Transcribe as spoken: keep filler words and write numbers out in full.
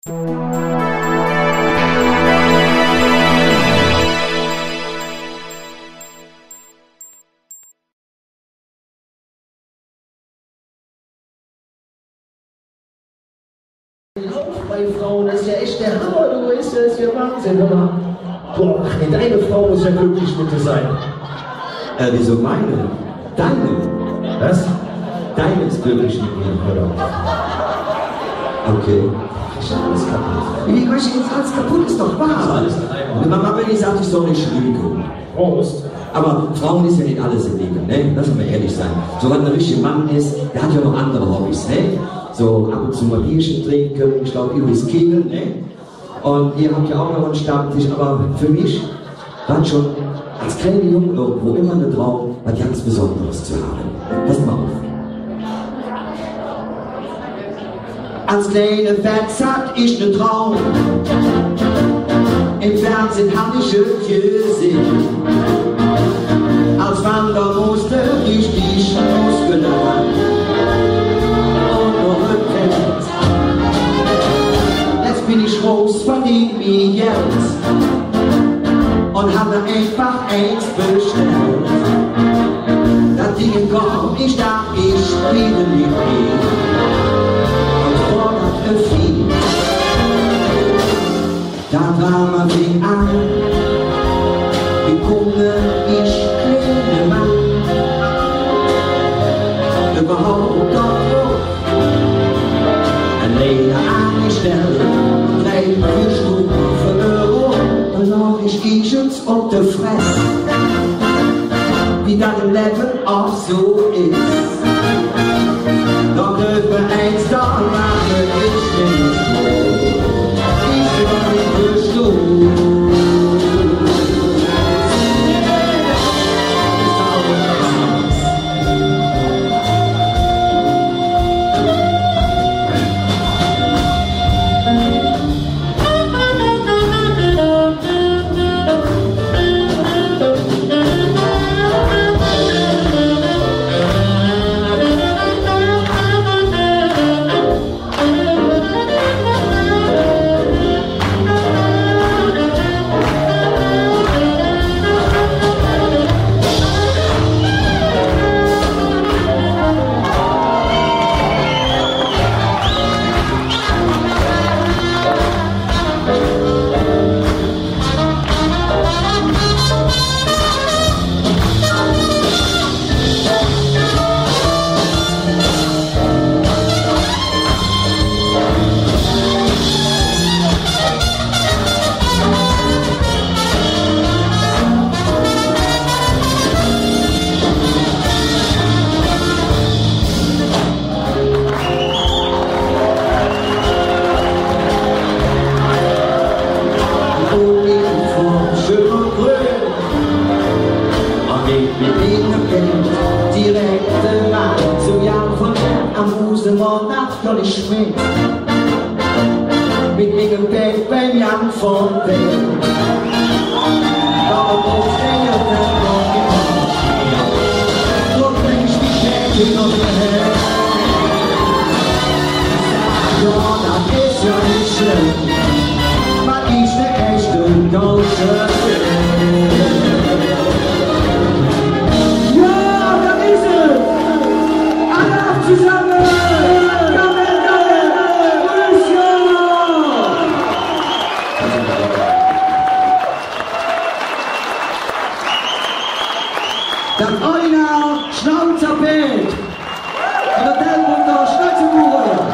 Auch bei Frauen, das ist ja echt der Hammer, du weißt, das ist ja Wahnsinn, hör mal. Boah, ach nee, deine Frau muss ja glücklich mit dir sein. Äh, wieso meine? Deine? Was? Deine ist glücklich mit mir, hör auf. Okay. Ist alles kaputt. Wie, was ist jetzt alles kaputt? Ist doch wahr. Ist alles kaputt. Meine Mama, wenn ich sag, ich soll nicht lügen. Prost. Aber Frauen ist ja nicht alles im Leben, ne? Lass uns mal ehrlich sein. So, wenn ein richtiger Mann ist, der hat ja noch andere Hobbys, ne? So ab und zu mal Bierchen trinken, ich glaub, übrigens kegeln, ne? Und ihr habt ja auch noch einen Stammtisch, aber für mich war schon als kleiner Junge irgendwo immer ein Traum, was ganz Besonderes zu haben. Passt mal auf. Als kleine Fetz hatt ich ne Traum, im Fernsehen hatt ich et gesinn. Als Wann do muss de richtig Muskele han un noch e Pett. Jetz ben ich groß, verding mi Geld un han mer einfach eins bestellt. Dat Ding kom, ich daach, ich krieg et nit hee. Un wor dat e Vieh. Dat Drama fing aan. Wie kumme ich, kleine Mann, üvverhaup drop? En Leier aangestallt, drei, veer Stunde för Euro, do lag ich ihrjends op de Fress. Wie dat em Levve och su es. Doch üvver eins, do maache ich mich nit groß. Ich ben nit verstummt. Direk eran zom Jan vun Amusement. Jo, nit schlecht. Met mingem Päd beim Jan vun Päd. Jo, dat es jo nit schlem. Wat ich för echte Gauche. Jo, dat es et! Alle zosamme! Gammel, gammel! Größ jo! Dat Original Schnauzer Band! Vun der Delpunter Schnauzebude!